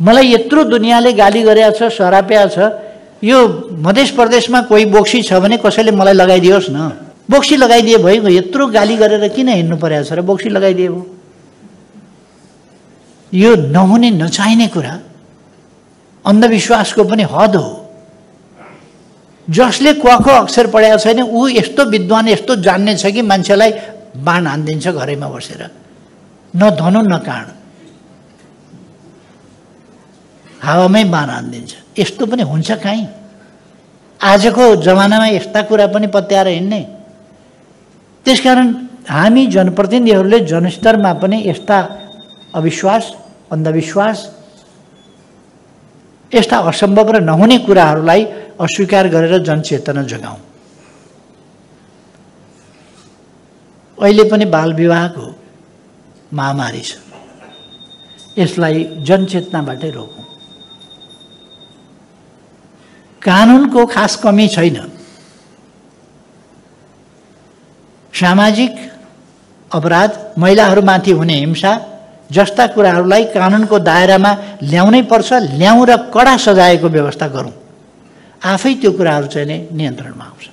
मलाई यत्रो दुनियाँले गाली गरेको छ, सराप्या छ, यो मध्य प्रदेशमा कोही बोक्सी छ भने कसैले मलाई लगाइदियोस् न। बोक्सी लगाइदिए भइगयो, यत्रो गाली गरेर किन हिँड्नु परेको छ र बोक्सी लगाइदिए भयो। यो नहुने नचाहिने कुरा, अन्धविश्वासको पनि हद हो। जसले क्वाको अक्षर पढेको छैन ऊ यस्तो विद्वान, यस्तो जान्ने छ कि मान्छेलाई बाण हान्दिन्छ घरैमा बसेर, न धनु न काँड, हावामै बाण हान्दिन्छ। यस्तो पनि हुन्छ काहीँ? आजको जमानामा यस्ता कुरा पनि पत्याएर हिँड्ने। त्यसकारण हामी जनप्रतिनिधिहरूले जनस्तरमा पनि यस्ता अविश्वास, अन्धविश्वास, यस्ता असम्भव र नहुने कुराहरूलाई अस्वीकार गरेर जनचेतना जगाउँ। अहिले पनि बालविवाहको महामारी छ, यसलाई जनचेतनाबाटै रोकौँ। कानुनको खास कमी छैन, सामाजिक अपराध, महिलाहरूमाथि हुने हिंसा जस्ता कुराहरूलाई कानुनको दायरामा ल्याउनै पर्छ। ल्याउँ र कडा सजायको व्यवस्था गरौँ, आफै त्यो कुराहरू चाहिँ नियन्त्रणमा आउँछ।